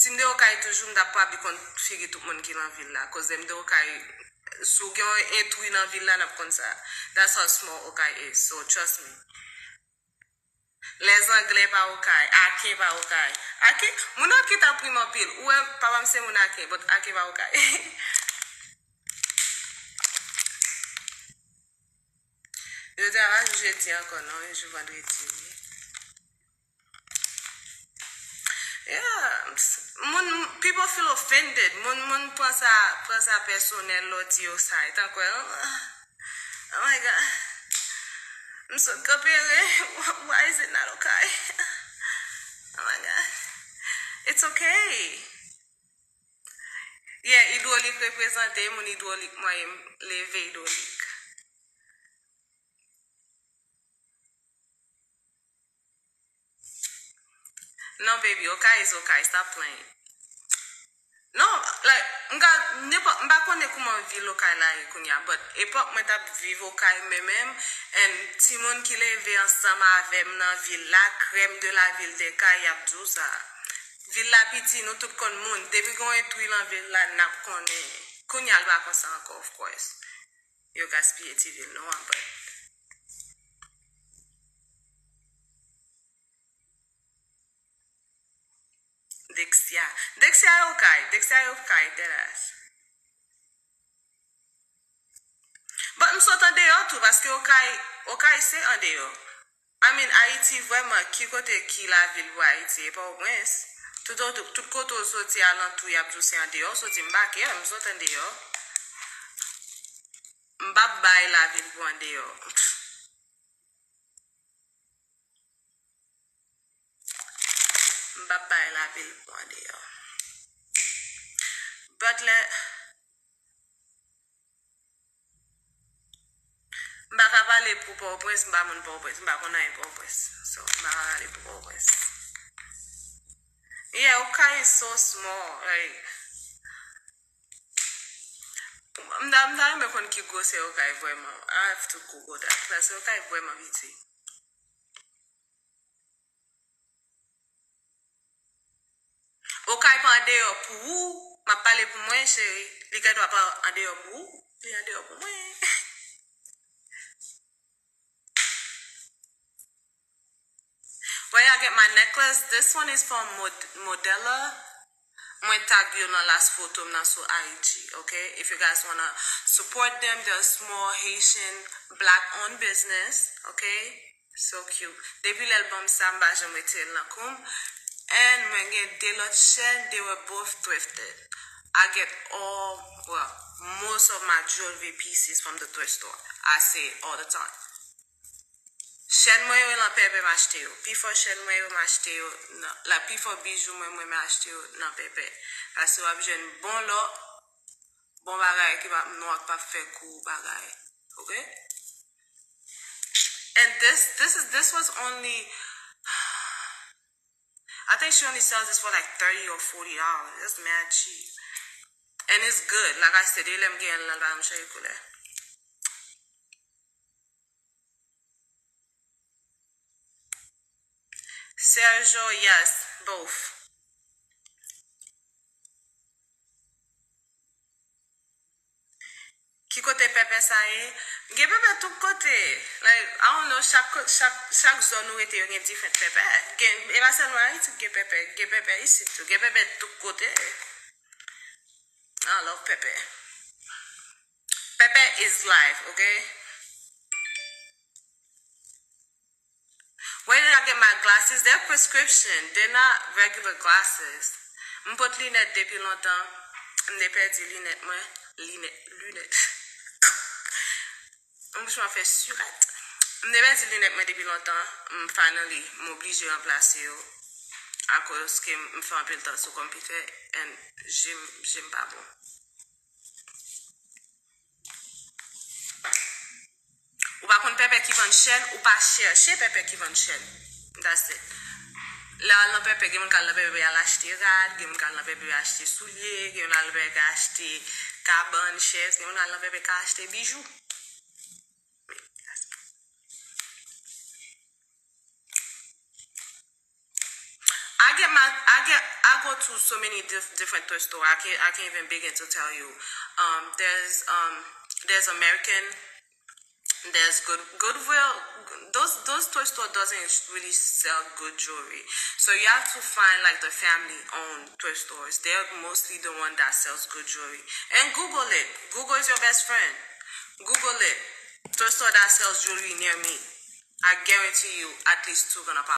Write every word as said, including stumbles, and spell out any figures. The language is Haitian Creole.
Si m te Okay toujou, m t ap probably konn figi tout moun ki nan vil la. Koz lè m te Okay, si w gen yon entwi nan vil la, n ap konn sa. That's how small Okay is. So, trust me. Lèzanglè pa Okay. Aken pa Okay. Aken, moun Aken t ap ri m anpil. Ou wè, papa m se moun Aken, but Aken pa Okay. Jodi a pa jou jedi ankò, non, e jou vandredi, wi. Yeah. Moun, people feel offended. Moun, moun pran sa, pran sa pèsonèl lè w di yo sa. E tankou, oh, oh my God. M sot kanpe ren. Why is it not okay? Oh my God. It's okay. Yeah, Idwolik reprezante, moun Idwolik mwen ye, m leve Idwolik. Non, baby, Okay is Okay, stop playing. Non, like, m ka, nenpòt, m pa konnen kouman vil Okay la ye kounye a, but epòk mwen t ap viv Okay mwen menm, and timoun ki leve ansanm avè m nan vil la, crème de la ville de Okay, y ap di w sa. Vil la piti, nou tout konn moun. Depi gen yon entwi nan vil la, n ap konnen. Kounye a, l pa konsa ankò, of course. Yo gaspiye ti vil nou an, but Dexia. Dexia Okay. Dexia Okay, deadass. But m sot andeyò tou, paske Okay, Okay se andeyò. I mean, Ayiti vrèman, ki kote ki lavil pou Ayiti? E Pòtoprens. Tout, tout, tout kote w soti alantou, y ap di w se andeyò w soti. M pa care, m sot andeyò. M p ap bay lavil pou andeyò. M p ap bay lavil pou andeyò. But lè, m pa ka pale pou Pòtoprens, m pa moun Pòtoprens, m pa konn anyen Pòtoprens. So, m pa ka pale pou Pòtoprens. Yeah, Okay is so small. Like, m ta, m ta renmen konn ki gwosè Okay vrèman. I have to Google that. Paske Okay vrèman piti. Okay pa andeyò pou ou, m ap pale pou mwen, cheri. Li gen dwa pa andeyò pou ou, li andeyò pou mwen. Well, I get my necklace. This one is from Mod- Modella. Mwen tag yo nan last photo m nan sou I G, okay? If you guys wanna support them, they're a small Haitian black owned business, okay? So cute. Depi lè l ban m sa, m pa janm retire l nan kou m. And mwen gen de lòt chèn, they were both thrifted. I get all, well, most of my jewelry pieces from the thrift store. I say it all the time. Chèn mwen yo nan Pèpè m achte yo. Pifò chèn mwen yo m achte yo nan, la pifò bijou mwen, mwen m achte yo nan Pèpè. Paske w ap jwenn bon lò, bon bagay ki pa, nwa k p ap fè kou bagay. Okay? And this, this is, this was only, I think she only sells this for like thirty or forty dollars. That's mad cheap. And it's good. Like I said, depi lè m gen l nan, l pa janm chanje koulè. Sergio, yes, both. Ki kote pèpè sa ye? Gen pèpè tout kote. Like, I don't know, chak, chak, chak zòn ou rete, yo gen different pèpè. Gen, e pa sèlman Ayiti ki gen pèpè, gen pèpè isit tou. Gen pèpè tout kote. I love pèpè. Pèpè is life, okay? Where did I get my glasses? They're prescription. They're not regular glasses. M pot linèt depi lontan. M te pèdi linèt mwen. Linèt, linèt. M bouch mwen fè sirèt. M te pèdi linèt mwen depi lontan. M finally, m oblije ranplase yo. Akoz ke m fè anpil tan sou konpitè and je m, je m pa bon. Ou pa konn pèpè ki vann chèn, ou pa chèche pèpè ki vann chèn. That's it. Lè w al nan pèpè, gen moun k al nan pèpè, y al achte rad, gen moun k al nan pèpè, y achte soulye, gen moun al nan pèpè, achte kabann, chèz, gen moun al nan pèpè, ka achte bijou. I get my, I get, I go to so many diff- different thrift store. I can't I can't even begin to tell you. Um, there's um, there's American, there's Good Goodwill. Those those thrift store doesn't really sell good jewelry, so you have to find like the family owned thrift stores. They're mostly the one that sells good jewelry. And Google it. Google is your best friend. Google it. Thrift store that sells jewelry near me. I guarantee you, at least two gonna pop.